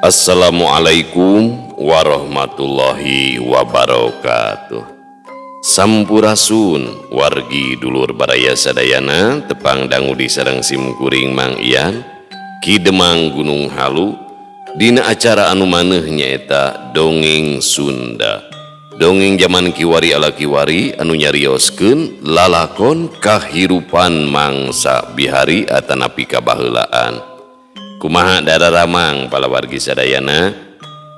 Assalamualaikum warahmatullahi wabarakatuh. Sampurasun wargi dulur baraya sadayana, tepang dangu di sareng sim kuring Mang Ian Ki Demang Gunung Halu dina acara anu maneuh nyaeta Dongeng Sunda. Dongeng zaman kiwari ala kiwari anu nyarioskeun lalakon kahirupan mangsa bihari atanapi kabaheulaan. Kumaha dararamang palawargi sadayana,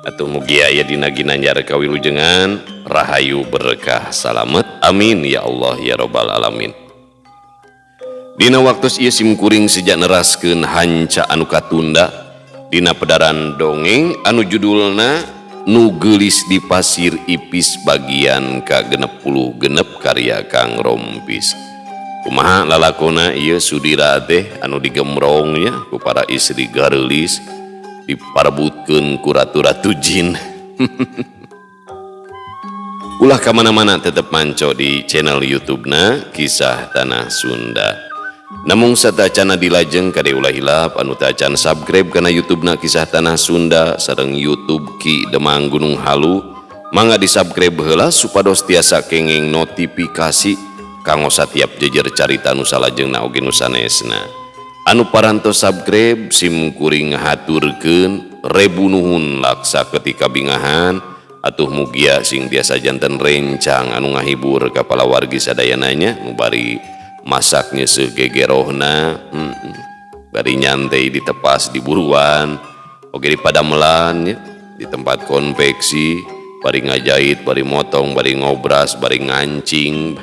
atuh mugi aya dina ginanjar kawilujengan, rahayu berkah salamet, amin ya Allah ya robbal alamin. Dina waktos ieu sim kuring sejak neraskeun hanca anu katunda dina pedaran dongeng anu judulna Nu Geulis di Pasir Ipis bagian ka-66 karya Kang Rompis. Kumaha lalakona ieu Sudira teh anu digemrong nya ku para istri gareulis diparebutkeun ku ratu-ratu jin. Ulah kamana-mana, tetep manco di channel YouTube-na Kisah Tanah Sunda. Namung satacana dilajeng, kade ulah hilap anu tacan subscribe kana YouTube-na Kisah Tanah Sunda sareng YouTube Ki Demang Gunung Halu, mangga di subscribe heula supados tiasa kenging notifikasi kanggo satiap jejer carita nu salajengna oge nu sanesna. Anu parantos subscribe, sim kuring ngahaturkeun rebu nuhun laksa ketika bingahan. Atuh mugia sing tiasa janten rencang anu ngahibur ka palawargi sadayana nya, nu bari masak nyeuseuh gegerohna, bari nyantai di tepas di buruan oge di padamelan nya, di tempat konveksi, bari ngajahit, bari motong, bari ngobras, bari ngancing,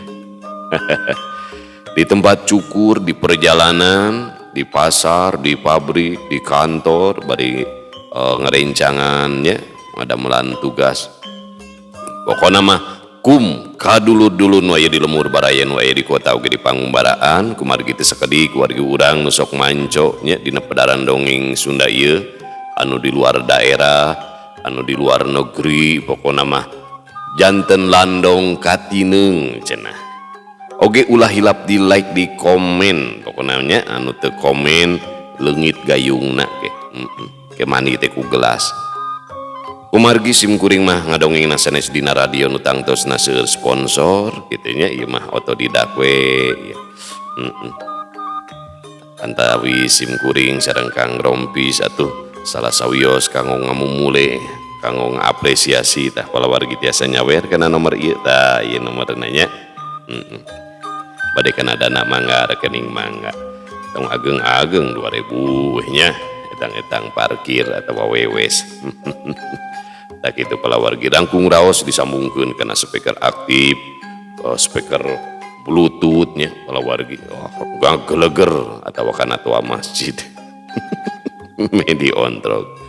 di tempat cukur, di perjalanan, di pasar, di pabrik, di kantor, bari ngerencangan nya, ngadamelan tugas. Pokona mah kum kadulur-dulur nu aya di lemur baraya, nu aya di kota oge di pangumbaraan, kumargi teu sakedik wargi urang nu sok manco nya dina pedaran dongeng Sunda ieu, anu di luar daerah, anu di luar negeri, pokona mah janten landong katineung cenah. Oge ulah hilap di like, di komen, pokona nya anu teu komen leungit gayungna ke. Ke mani teh ku gelas. Kumargi sim kuring mah ngadongengna sanes dina radio nu tangtosna seueur sponsor kitu nya, ieu mah otodidak we ya. Antawi sim kuring sareng Kang Rompis atuh salah sawios kanggo ngamumule, kanggo ngapresiasi tah, palawargi tiasa nyawer kana nomor ieu tah, ieu nomorna nya. Bade kana dana mangga, rekening mangga, tong ageng-ageng 2000 nya, etang-etang parkir atau wewes. Tah kitu palawargi, rangkung raos disambungkeun kana speaker aktif, speaker bluetooth nya palawargi, oh, geleger atawa kana toa masjid medi ontrog.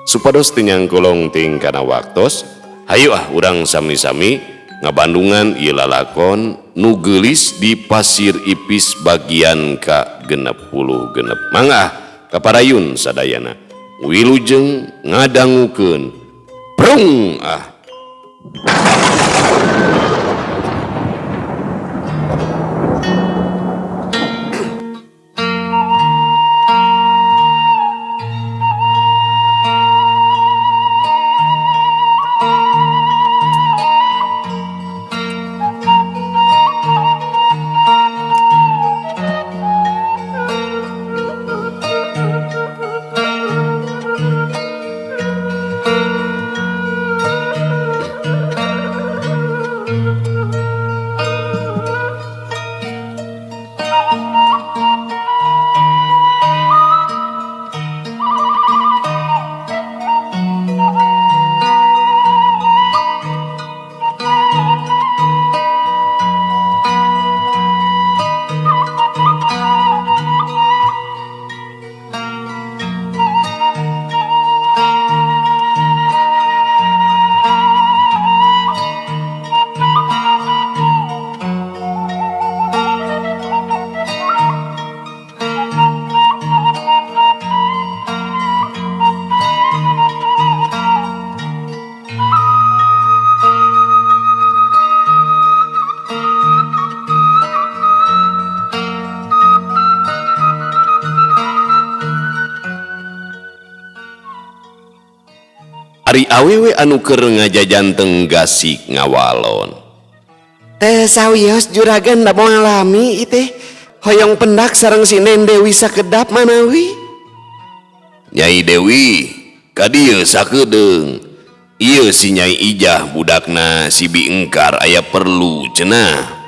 Supados teu nyangkolong ting kana waktos, hayu ah urang sami-sami ngabandungan ieu lalakon Nu Geulis di Pasir Ipis bagian ka-66. Mangga kaparayun sadayana, wilujeng ngadangukeun. Prung ah. awewe anu keur ngajajanteng gasik ngawalon. Teu sawios juragan da moal lami ieu teh. Hoyong pendak sareng si Nen Dewi sakedap manawi. Nyai Dewi ka dieu sakedeung. Ieu si Nyai Ijah budakna si Bi Engkar aya perlu cenah.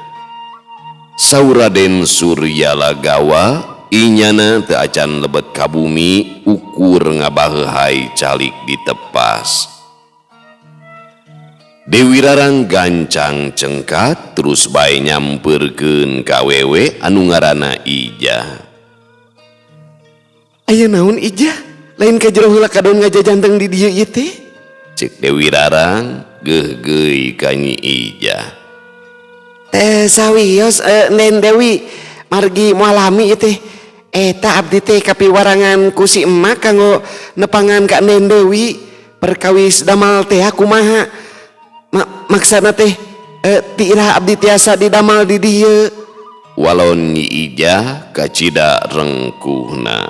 Saur Raden Suryalagawa inyana teu acan lebet ka bumi ukur ngabaheuhai calik ditepas. Dewi Rarang gancang cengkat terus bae nyampeurkeun ka wewe anu ngaranna Ijah. Aya naon Ijah? Lain ka jero heula kadon ngajajanteng di dieu ieu teh? Cek Dewi Rarang geugeuy ka Nyi Ijah. Teh sawios Nen Dewi margi moal lami ieu teh. Eta abdi teh kapiwarangan ku si emak kanggo nepangan ka Nen Dewi perkawis damal teh kumaha. Maksana teh ti iraha abdi tiasa didamal di dieu. Walon Nyi Ijah kacida rengkuhna.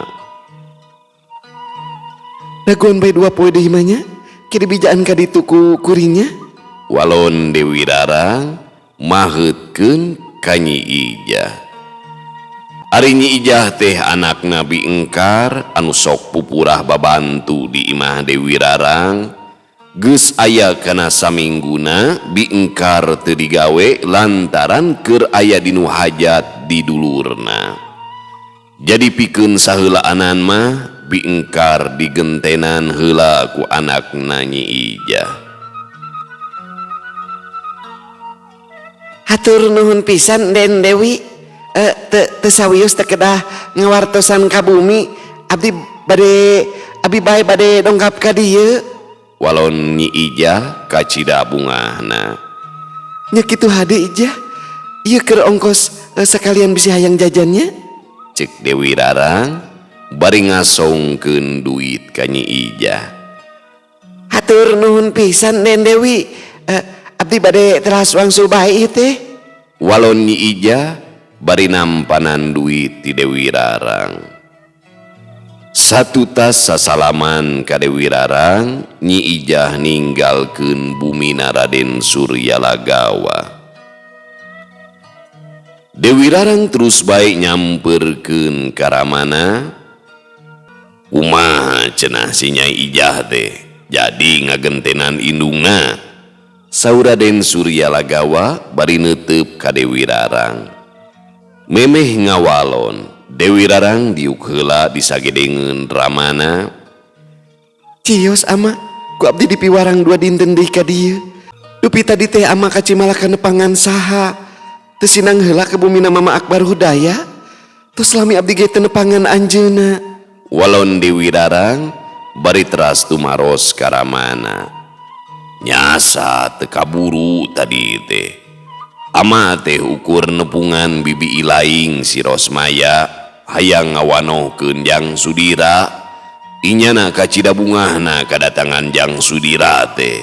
Dagoan bae 2 poe deui mah nya, kiri bijaan ka ditu ku kurinya. Walon Dewi Rarang maheutkeun ka Nyi Ijah. Ari Nyi Ijah teh anakna Bi Engkar anu sok pupurah babantu di imah Dewi Rarang. Geus aya kana samingguna Bi Engkar teu digawe lantaran keur aya dinu hajat di dulurna. Jadi pikeun saheulaanan mah Bi Engkar digentenan heula ku anakna Nyi Ijah. Hatur nuhun pisan Den Dewi. Teu sawios teu kedah ngawartosan ka bumi. Abdi bade abi bae bade dongkap ka dieu. Walon Nyi Ijah kacida bungahna. Nya kitu hade Ijah. Ieu keur ongkos sakalian bisi hayang jajannya. Cek Dewi Rarang bari ngasongkeun duit ka Nyi Ijah. Hatur nuhun pisan Den Dewi. Abdi bade teras wangsul bae ieu teh. Walon Nyi Ijah bari nampanan duit ti Dewi Rarang. Satutas sasalaman ka Dewi Rarang, Nyi Ijah ninggalkeun bumina Raden Suryalagawa. Dewi Rarang terus bae nyamperkeun ka ramana. Kumaha cenah si Nyai Ijah teh jadi ngagentenan indungna. Saur Raden Suryalagawa bari neuteup ka Dewi Rarang. Memeh ngawalon, Dewi Rarang diuk heula disagedengeun ramana. Cios ama, ku abdi dipiwarang 2 dinten deui ka dieu. Dupi tadi teh ama ka Cimalaka nepangan saha. Teu sinang heula ka bumina Mama Akbar Hudaya. Tos lami abdi ge teu nepangan anjeunna. Walon Dewi Rarang bari teras tumaros ka ramana. Nyasa teu kaburu tadi teh. Ama teh ukur nepungan bibi ilaing si Rosmaya hayang ngawanohkeun Jang Sudira. Inyana kacida bungahna kadatangan Jang Sudira teh.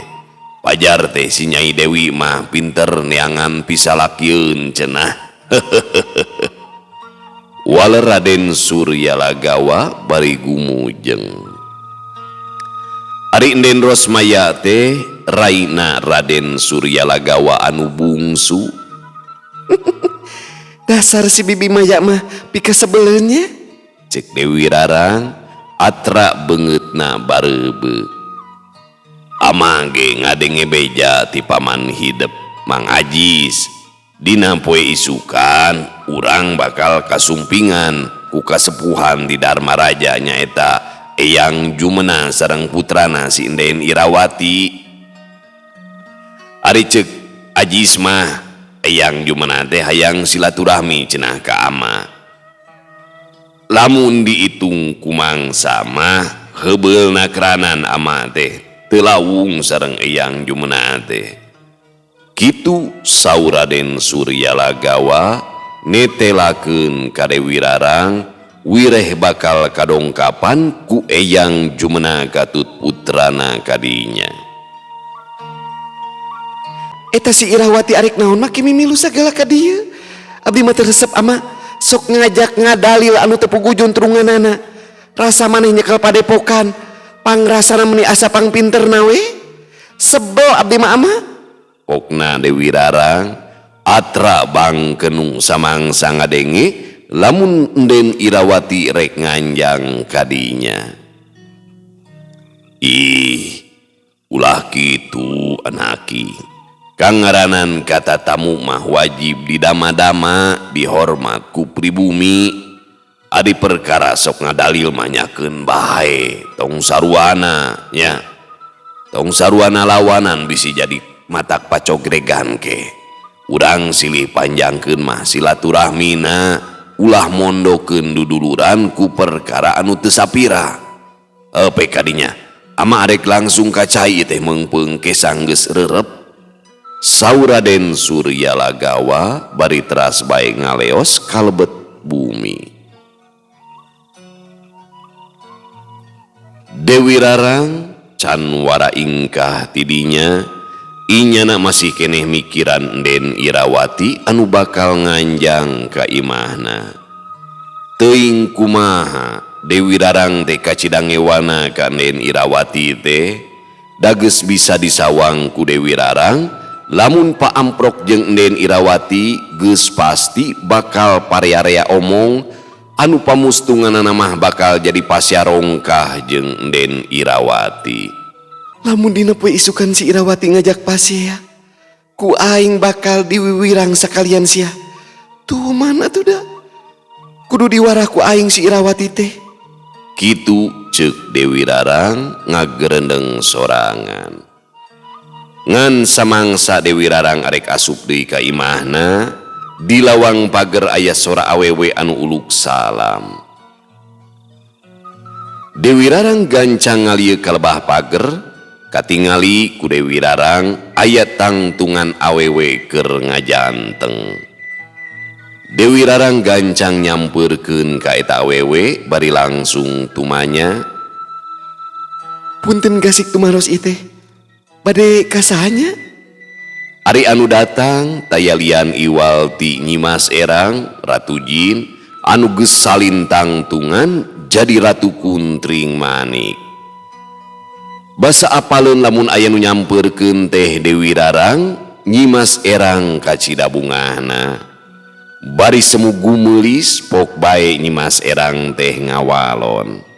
Pajar teh si Nyai Dewi mah pinter neangan pisalakieun cenah. Waler Raden Suryalagawa bari gumujeng. Ari Enden Rosmaya teh raina Raden Suryalagawa anu bungsu. Dasar si Bibi Maya mah pikasebeleunnya. Cek Dewi Rarang atra beungeutna bareubeuh. Amang ge ngadenge beja ti paman hidep Mang Ajis. Dina poe isukan urang bakal kasumpingan ku kasepuhan di Darmaraja nyaeta Eyang Jumena sareng putrana si Enden Irawati. Ari cek Ajis mah Eyang Jumena teh hayang silaturahmi cenah ka ama. Lamun diitung kumangsa mah heubeulna keranan ama teh teu lawung sareng Eyang Jumena teh. Kitu saur Raden Suryalagawa netelakeun ka Dewi Rarang wireh bakal kadongkapan ku Eyang Jumena katut putrana kadinya. Eta si Irawati arek naon mah mimilu sagala ka dieu. Abdi mah teu resep ama sok ngajak ngadalil anu teu puguh juntrunganana. Rasa maneh nyekel padepokan, pangrasana meuni asa pangpinterna we. Sebel abdi mah ama. Pokna Dewi Rarang atra bangkenung samangsa ngadenge lamun Enden Irawati rek nganjang kadinya. Ih, ulah kitu anaki. Kangaranan kata tamu mah wajib didama-dama dihormat ku pribumi. Adi perkara sok ngadalil mah nyakeun bae tong saruana nya. Tong saruana lawanan bisi jadi matak pacogregan ke. Urang silih panjangkeun mah silaturahmina ulah mondokeun duduluran ku perkara anu teu sapira. Epe kadinya ama arek langsung ka cai teh meungpeung kesang geus reurep. Saur Raden Suryalagawa bari teras bae ngaleos kalebet bumi. Dewi Rarang can wara ingkah tidinya inyana masih keneh mikiran Enden Irawati anu bakal nganjang ka imahna. Teuing kumaha Dewi Rarang teh kacidangewana ka Enden Irawati teh dageus bisa disawang ku Dewi Rarang lamun paamprok jeung Enden Irawati geus pasti bakal parearea omong anu pamustunganana mah bakal jadi pasyarongkah jeung Enden Irawati. Lamun dina poe isukan si Irawati ngajak pasea, ku aing bakal diwiwirang sakalian sia. Tuh mana tuh da? Kudu diwarah ku aing si Irawati teh. Kitu ceuk Dewi Rarang ngagerendeng sorangan. Ngan samangsa Dewi Rarang arek asup deui ka imahna, di lawang pager aya sora awewe anu uluk salam. Dewi Rarang gancang ngalieu ka lebah pager, katingali ku Dewi Rarang aya tangtungan awewe keur ngajanteng. Dewi Rarang gancang nyampeurkeun ka eta awewe bari langsung tumanya. Punten gasik tumaros ieu teh. Bade kasahanya? Ari anu datang tayalian iwal ti Nyimas Erang Ratu Jin anu geus salintangtungan jadi Ratu Kuntring Manik. Basa apaleun lamun aya nu nyampeurkeun teh Dewi Rarang, Nyimas Erang kacida bungahna. Bari semu gumeulis pok bae Nyimas Erang teh ngawalon.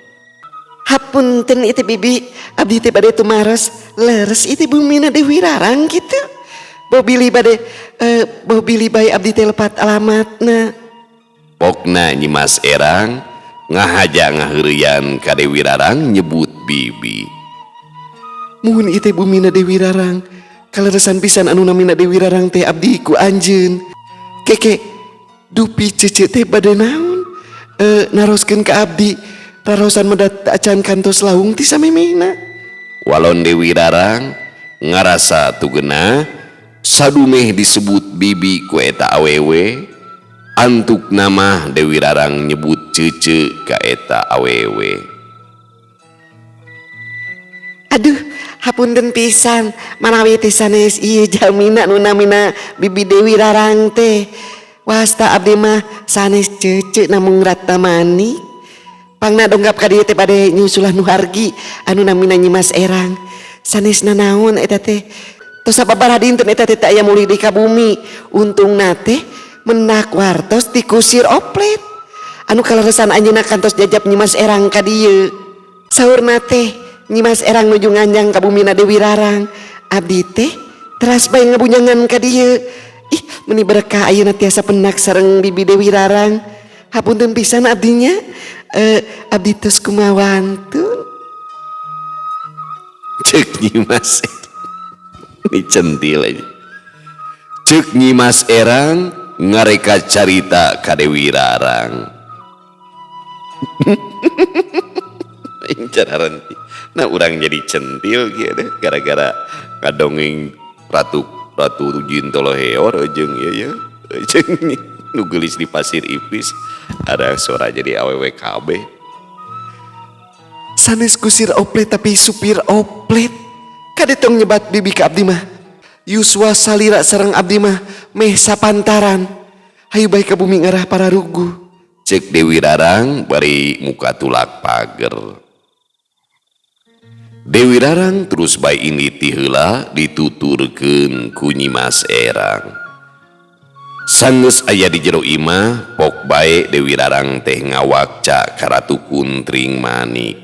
Hapunten ieu teh bibi, abdi teh bade tumaros leres ieu teh bumina Dewi Rarang kitu. Boh bilih bae abdi teh lepat alamatna. Pokna Nyimas Erang ngahaja ngaheureuyan ka Dewi Rarang nyebut bibi. Muhun ieu teh bumina Dewi Rarang, kaleresan pisan anu namina Dewi Rarang teh abdi ku anjeun. Keke dupi cece teh bade naon? Naroskeun ka abdi, rarosan medat acan kantos laung ti samemehna. Walon Dewi Rarang ngarasa tugena sadumeh disebut bibi ku eta awewe, antuk nama Dewi Rarang nyebut cece ka eta awewe. Aduh, hapunten pisan manawi teh sanes ieu jalmina nu namina bibi Dewi Rarang teh. Wasta abdi mah sanes cece namung rata manik. Pangna donggap ka dieu teh bade nyusulan nu hargi anu namina Nyimas Erang. Sanes nanaon eta teh? Tos sababaraha dinten eta teh aya mulih di ka bumi. Untungna teh menak wartos ti kusir oplet. Anu kaleresan anjeunna kantos jajab Nyimas Erang ka dieu. Saurna teh Nyimas Erang nuju nganjang ka bumina Dewi Rarang. Abdi teh teras bae ngabunyangan ka dieu. Ih, meni berkah ayeuna tiasa penak sareng bibi Dewi Rarang. Hapunten pisan abdinya. Abdi tos kumawantun. Cek Nyimas ini centil aja. Cek Nyimas Erang ngareka carita ka Dewi Rarang. Nah urang jadi centil gitu gara-gara ngadongeng Ratu Jin Toloheor jeung ieu ya jeung nu geulis di Pasir Ipis ada suara jadi awewe kabeh. Sanes kusir oplet tapi supir oplet. Kade tong nyebat bibi ka abdi mah. Yuswa salira sareng abdi mah meh sapantaran. Hayu bae ka bumi ngarah pararugu. Cek Dewi Rarang bari muka tulak pager. Dewi Rarang terus bae indit ti heula dituturkeun ku Nyimas Erang. Sanggeus aya di jero imah, pok bae Dewi Rarang teh ngawakca ka Ratu Kuntring Manik.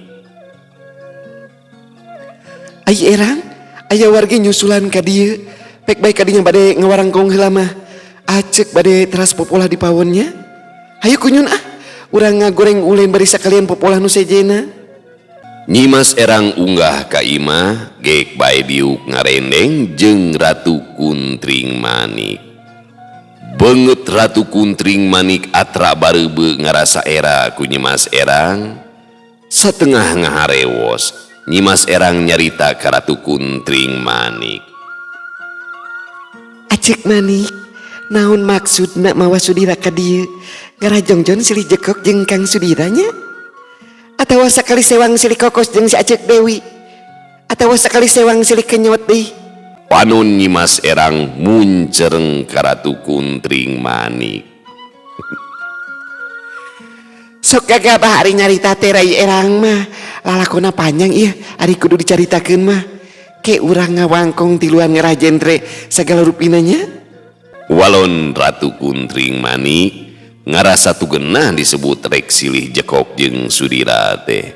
Ai Erang, aya wargi nyusulan ka dieu. Pek bae kadinya bade ngawarangkong heula mah. Aceuk bade teras popolah di pawonnya. Hayu kunyun ah, urang ngagoreng ulen bari sakalian popolah nu sejenna. Nyimas Erang unggah ka imah, geek bae diuk ngarendeng jeung Ratu Kuntring Manik. Beungeut Ratu Kuntring Manik atra bareubeu ngarasa era ku Nyimas Erang. Satengah ngaharewos, Nyimas Erang nyarita ka Ratu Kuntring Manik. Aceuk Manik, naon maksudna mawa Sudira ka dieu? Ngarah jongjon silih jekok jeung Kang Sudira nya? Atawa sakali sewang silih kokos jeung si Aceuk Dewi? Atawa sakali sewang silih kenyot deui? Panon Nyimas Erang muncereng ka Ratu Kuntring Manik. Sok gagabah ari nyarita teh Rai Erang mah. Lalakona panjang ieu ari kudu dicaritakeun mah. Ke urang ngawangkong tiluan ngarah jentre sagala rupina nya. Walon Ratu Kuntring Manik ngarasa tugenah disebut rek silih jekok jeung Sudira teh.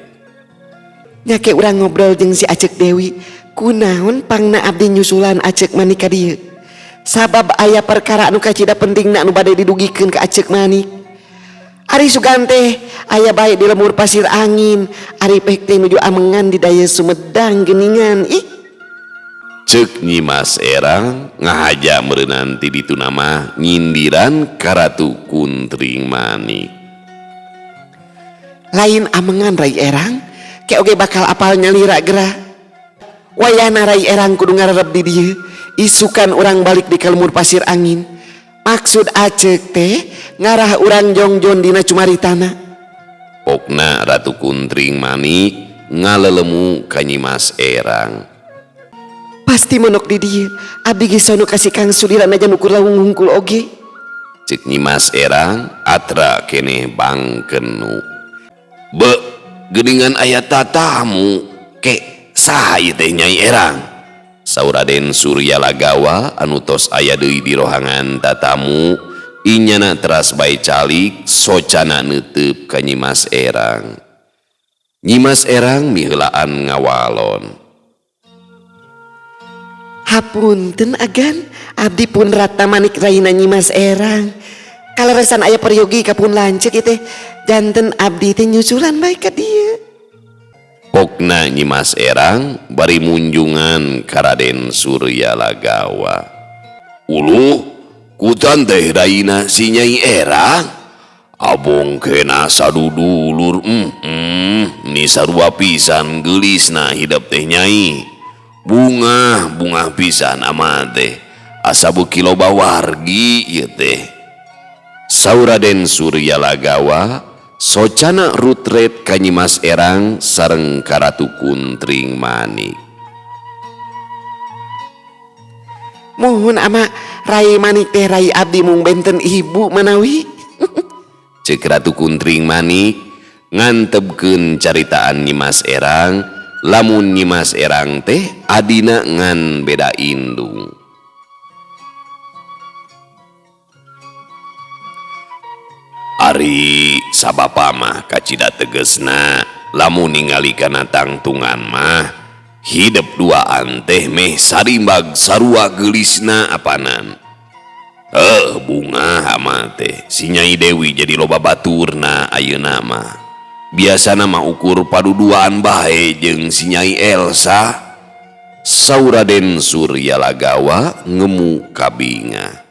Nya ke urang ngobrol jeung si Aceuk Dewi. Kunaon pangna abdi nyusulan Aceuk Manik ka dieu? Sabab aya perkara anu kacida pentingna anu bade didugikeun ka Aceuk Manik. Ari sugan teh aya bae di lemur pasir angin, ari pek teh nuju amengan di daya Sumedang geuningan. Ih. Ceuk Nyimas Erang ngahaja meureunan ti ditu nama nyindiran ka Ratu Kuntring Manik. Lain amengan Rai Erang, ke oge bakal apal nyalira geura. Wayahna Rai Erang kudu ngarerep di dieu, isukan urang balik di ka lemur pasir angin. Maksud Aceuk teh ngarah urang jongjon dina cumaritana. Pokna Ratu Kuntring Manik ngalelemu ka Nyimas Erang. Pasti monok di dieu, abdi ge sono ka si Kang Sudira najan ukur lawung hungkul oge. Ceuk Nyimas Erang atra keneh bangkenu. Be, geuningan aya tatamu ke saha ieu teh Nyai Erang? Saur Raden Surya Lagawa anu tos aya deui di rohangan tatamu, inyana teras bae calik socana neuteup ka Nyimas Erang. Nyimas Erang miheulaan ngawalon. Hapunten agan, abdi pun Ratna Manik raina Nyimas Erang. Kaleresan aya peryogi ka pun lanceuk ieu teh, janten abdi teh nyusulan bae ka dieu. Pokna Nyimas Erang bari munjungan ka Raden Surya Lagawa. Uluh, kutan teh raina si Nyai Erang. Abong kena sadudulur, ni sarua pisan geulisna hidep teh Nyai. Bungah, bungah pisan ama teh. Asa beuki loba wargi ieu teh. Saur Raden Surya Lagawa socana rutret ka Nyimas Erang sareng ka Ratu Kuntring Manik. Mohon ama Rai Manik teh Rai abdi mung benten ibu manawi. Ceuk Ratu Kuntring Manik ngantebkeun caritaan Nyimas Erang lamun Nyimas Erang teh adina ngan beda indung. Ari sabapa mah kacida tegesna lamun ningali kana tangtungan mah hidep duaan teh meh sarimbag sarua geulisna apanan. Bunga hama teh si Nyai Dewi jadi loba baturna ayeuna mah. Biasana mah ukur paduduaan bae jeung si Nyai Elsa. Saur Raden Surya Lagawa ngemu kabinga.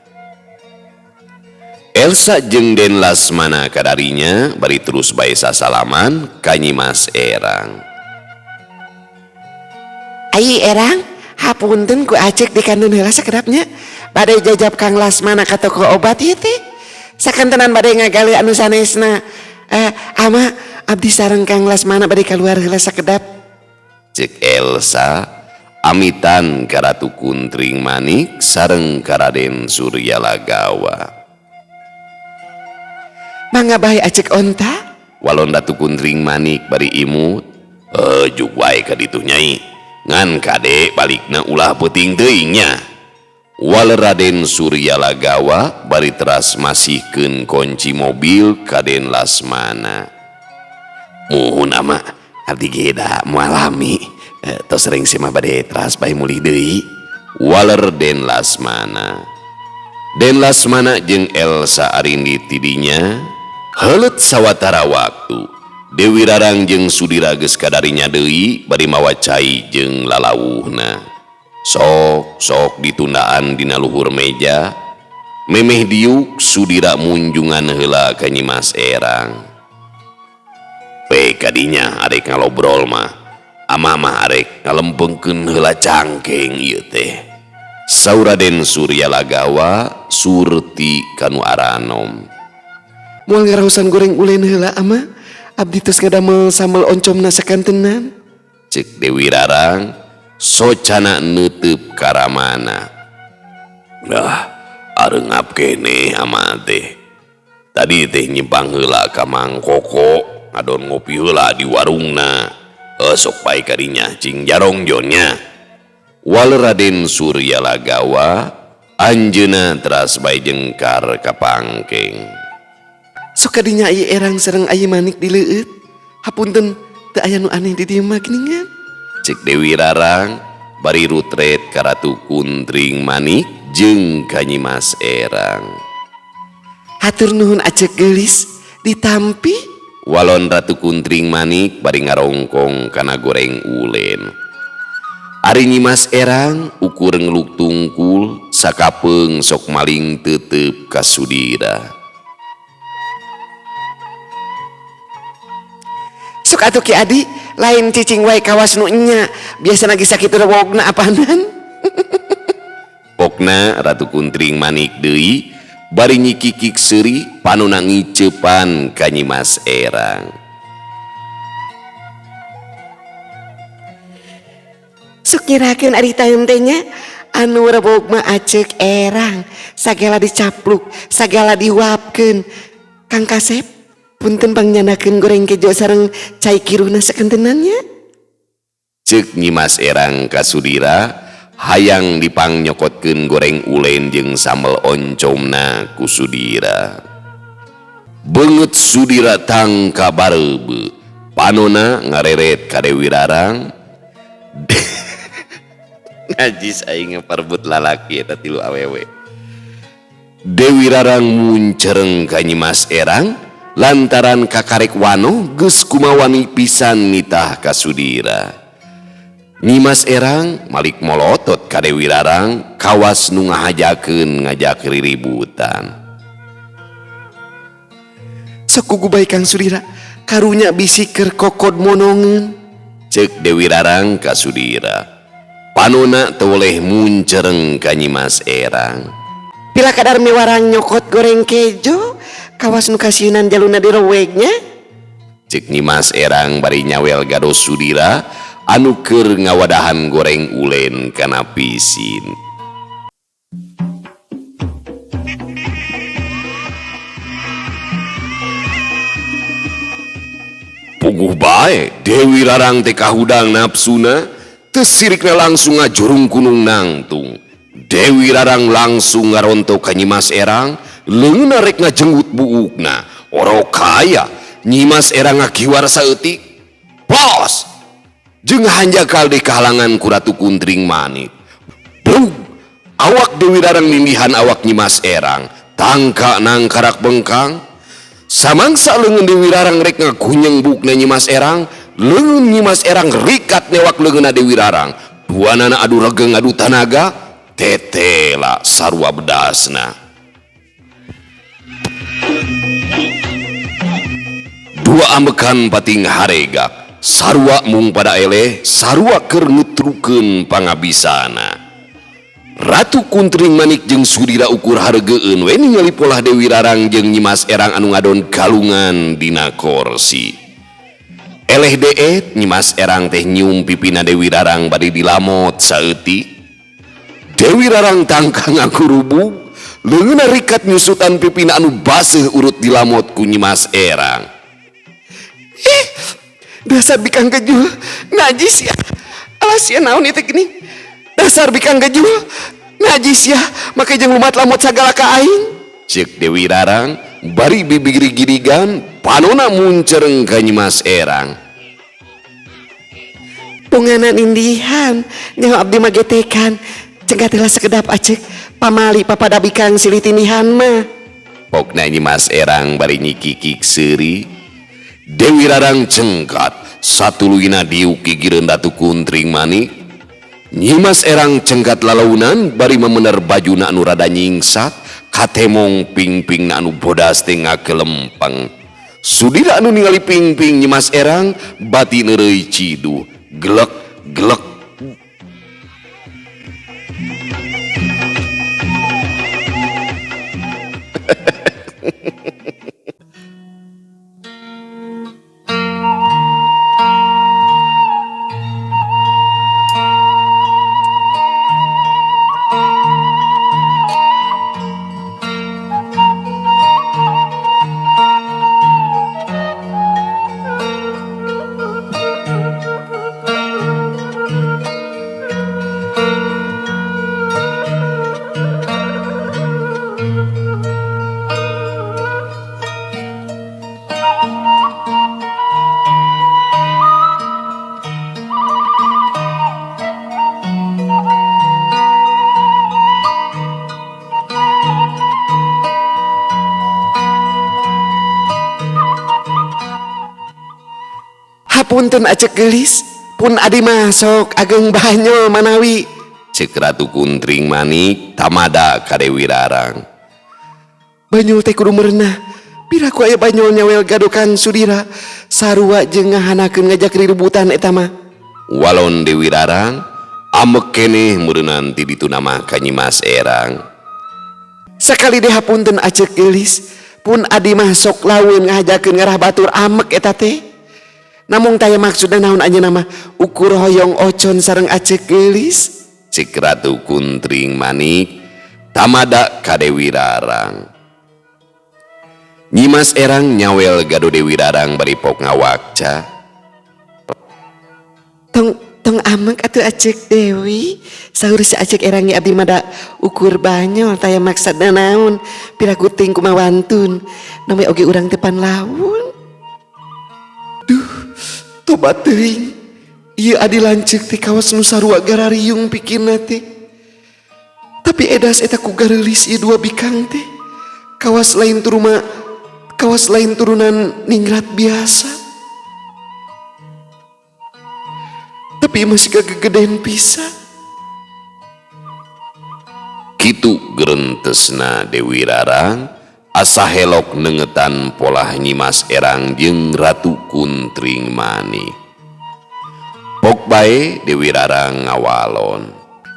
Elsa jeung Den Lasmana kadarinya bari terus bae sasalaman ka Nyimas Erang. Ai Erang, hapunten ku Aceuk di kandun heula sakedapnya. Bade jajab Kang Lasmana ka toko obat ieu teh. Sakantenan bade ngagaleuh anu sanesna. Ama abdi sareng Kang Lasmana bade kaluar heula sakedap. Ceuk Elsa amitan ka Ratu Kuntring Manik sareng ka Raden Surya Lagawa. Mangga bae Aceuk onta? Walon Ratu Kuntring Manik bari imut. Juk wae ka ditu Nyai. Ngan kade balikna ulah peuting teuing nya. Waler Raden Suryalagawa bari teras masihkeun kunci mobil ka Den Lasmana. Muhun ama abdi ge da moal lami tos rengse mah bade teras bae mulih deui. Waler Den Lasmana. Den Lasmana jeung Elsa Arindi tidinya heuleut sawatara waktu. Dewi Rarang jeung Sudira geus kadarinya deui bari mawa cai jeung lalawuhna. Sok sok ditundaan dina luhur meja. Memeh diuk Sudira munjungan heula ka Nyimas Erang. Pe kadinya arek ngalobrol mah, ama mah arek ngalempengkeun heula cangkeng ieu teh. Saur Raden Suryalagawa surti kanu aranom. Moal ngaraosan goreng ulen heula ama, abdi tos ngadamel sambel oncomna sakantenan. Cek Dewi Rarang socana neuteub karamana. Dah areungap keneh ama teh. Tadi teh nyimpang heula ka Mang Koko ngadon ngopi heula di warungna. Sok bae kadinya cing jarong nya. Waler Raden Suryalagawa anjeunna teras bae jengkar ka pangkeng. Sok kadinya ieu Erang sareng Ayi Manik di leueut. Hapunten teu aya nu aneh di dieu mah geuningan. Cek Dewi Rarang bari rutret ka Ratu Kuntring Manik jeung ka Nyimas Erang. Hatur nuhun acek geulis ditampi. Walon Ratu Kuntring Manik bari ngarongkong kana goreng ulen. Ari Nyimas Erang ukur ngeluk tungkul sakapeung sok maling tetep ka Sudira. Sok atuh Ki Adi lain cicing wae kawas nu nya biasana ge sakitu rewogna apanan. Pokna Ratu Kuntring Manik deui bari nyikikik seuri panona ngiceupan ka Nyimas Erang. Sok nyerakeun ari taeum teh nya anu rewog mah acek Erang sagala dicapluk sagala dihuapkeun. Kang Kasep punten pangnyandakeun goreng kejo sareng cai kiruhna sakantenan nya. Ceuk Nyimas Erang ka Sudira hayang dipangnyokotkeun goreng ulen jeung sambel oncomna ku Sudira. Beungeut Sudira tangka bareubeuh panona ngareret ka Dewi Rarang. Najis aing ngaparbut lalaki eta tilu awewe. Dewi Rarang muncereng ka Nyimas Erang lantaran kakarek wano geus kumawani pisan nitah ka Sudira. Nyimas Erang malik molotot ka Dewi Rarang kawas nu ngahajakeun ngajak riributan. Sok kugu bae Kang Sudira karunya bisi keur kokod monongeun. Ceuk Dewi Rarang ka Sudira. Panona teu boleh muncereng ka Nyimas Erang. Pila kadar miwarang nyokot goreng kejo kawas nu kasieunan jaluna dirowegnya. Ceuk Nyimas Erang bari nyawel gados Sudira anu keur ngawadahan goreng ulen kana pisin. Puguh bae Dewi Rarang teh kahudang napsuna teu sirikna langsung ngajurung kunung nangtung. Dewi Rarang langsung ngarontok ka Nyimas Erang, leungeunna rek ngajenggut buukna. Orok kaya Nyimas Erang ngakiwar saeutik. Plos! Jeung hanjakal di kahalangan ku Ratu Kuntring Manik. Brug! Awak Dewi Rarang nindihan awak Nyimas Erang, tangka nangkarak bengkang. Samangsa leungeun Dewi Rarang rek ngagunyeng buukna Nyimas Erang, leungeun Nyimas Erang rikat newak leungeunna Dewi Rarang. Duanana adu regeng adu tanaga, tetela sarua bedasna. Dua ambekan pating haregak, sarua mung pada eleh, sarua keur nutrukeun pangabisana. Ratu Kuntring Manik jeung Sudira ukur hareugeun we ningali polah Dewi Rarang jeung Nyimas Erang anu ngadon galungan dina korsi. Eleh deet Nyimas Erang teh nyium pipina Dewi Rarang bari dilamot saeutik. Dewi Rarang tangka ngakurubug, leungeunna rikat nyusutan pipina anu baseuh urut dilamot ku Nyimas Erang. Ih, dasar bikang kejul, najis ya. Alah sia naon ieu teh geuning. Dasar bikang gejul. Najis ya, make jeung lumat-lamut sagala ka aing. Ceuk Dewi Rarang bari bibigiri-girigan panona muncereng ka Nyimas Erang. Punganan indihan, nyaho abdi mah getekan. Cengkat heula sakedap aceuk, pamali papada bikang silih tinihan mah. Pokna Nyimas Erang bari nyikikik seuri. Dewi Rarang cengkat satuluyna diuk gigireun Ratu Kuntring Manik. Nyimas Erang cengkat lalaunan bari memener bajuna anu rada nyingsat, katemong pingpingna anu bodas teh ngakelempeng. Sudira anu ningali pingping Nyimas Erang bati neureuy ciduh, glek glek. Hapunten acek geulis, pun adi masok ageng banyol manawi. Ceuk Ratu Kuntring Manik tamada ka Dewi Rarang. Banyol teh kudu merenah, piraku aya banyol nyawel gadokan Sudira, sarua jeung ngahanakeun ngajak rirubutan eta mah. Walon Dewi Rarang amek keneh meureunnan ti ditu nama ka Nyimas Erang. Sakali deui hapunten acek geulis, pun adi masok laun ngahajakeun ngarah batur amek eta teh. Namung taya maksudna naon anjeunna mah ukur hoyong ocon sareng acek geulis. Ceuk Ratu Kuntring Manik tamada ka Dewi Rarang. Nyimas Erang nyawel gado Dewi Rarang bari pok ngawakca. Tong tong amek atuh acek Dewi, saur si acek Erang ge abdi mah da ukur banyol taya maksudna naon, piraku ting kumaha wantun, nome oge urang teh pan laun. Duh, tobat teuing. Ieu adi lanceuk teh kawas nu sarua garariung pikirna teh. Tapi edas eta ku gareulis ieu dua bikang teh. Kawas lain turuma, kawas lain turunan ningrat biasa. Tapi masih kagegeden pisan. Kitu gerentesna Dewi Rarang asa helok nengetan polah Nyimas Erang jeung Ratu Kuntring Manik. Pok bae Dewi Rarang ngawalon.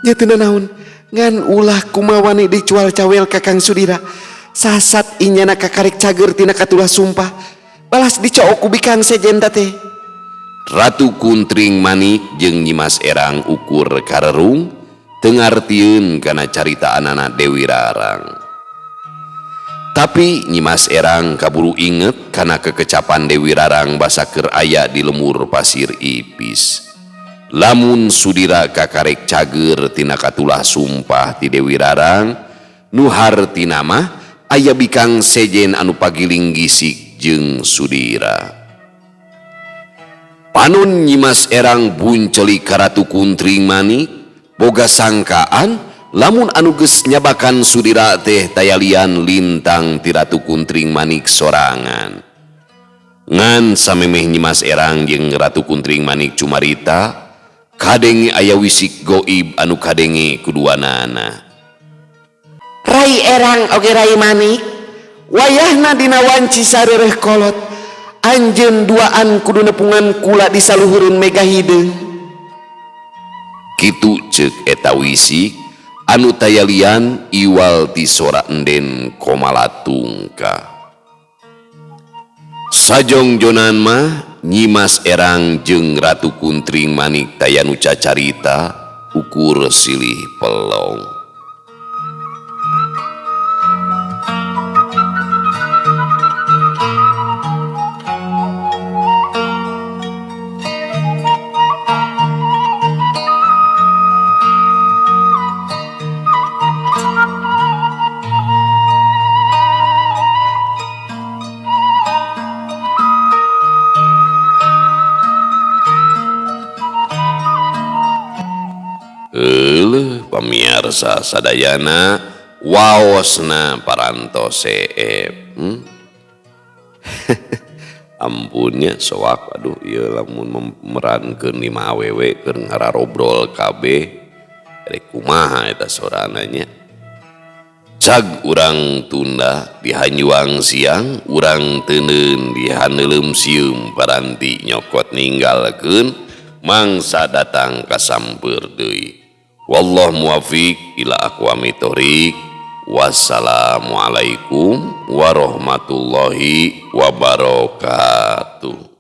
Nya teu nanaon ngan ulah kumawani dicual cawel ka Kang Sudira. Sasat inyana kakarek cager tina katulah sumpah. Balas dicook ku bikang sejen teh. Ratu Kuntring Manik jeung Nyimas Erang ukur karerung teu ngartieun kana caritaanana Dewi Rarang. Tapi Nyimas Erang kaburu inget kana kekecapan Dewi Rarang basa keur aya di lemur pasir ipis. Lamun Sudira kakarek cager tina katulah sumpah ti Dewi Rarang, nu hartina mah aya bikang sejen anu pagiling gisik jeung Sudira. Panon Nyimas Erang bunceli ka Ratu Kuntring Manik, boga sangkaan lamun anu geus nyabakan Sudira teh tayalian lintang ti Ratu Kuntring Manik sorangan. Ngan samemeh Nyimas Erang jeung Ratu Kuntring Manik cumarita, kadenge aya wisik goib anu kadenge kuduanana. Rai Erang oge Rai Manik, wayahna dina wanci sareureuh kolot, anjeun duaan kudu nepungan kula di saluhureun mega hideung. Kitu ceuk eta wisik anu tayalian iwal ti sora enden komalatungka. Sajongjonan mah Nyimas Erang jeung Ratu Kuntring Manik taya nu cacarita ukur silih pelong. pamirsa sadayana waosna parantos seep. Ampunnya soak aduh ieu lamun merankeun 5 awewe keur ngararobrol kabeh rek kumaha eta sorana nya. Cag urang tunda di hanjuang siang urang teuneun di haneuleum sieum paranti nyokot ninggalkeun mangsa datang kasampeur deui. Wallahu muwafiq ila aqwamit thoriq. Wassalamualaikum warahmatullahi wabarakatuh.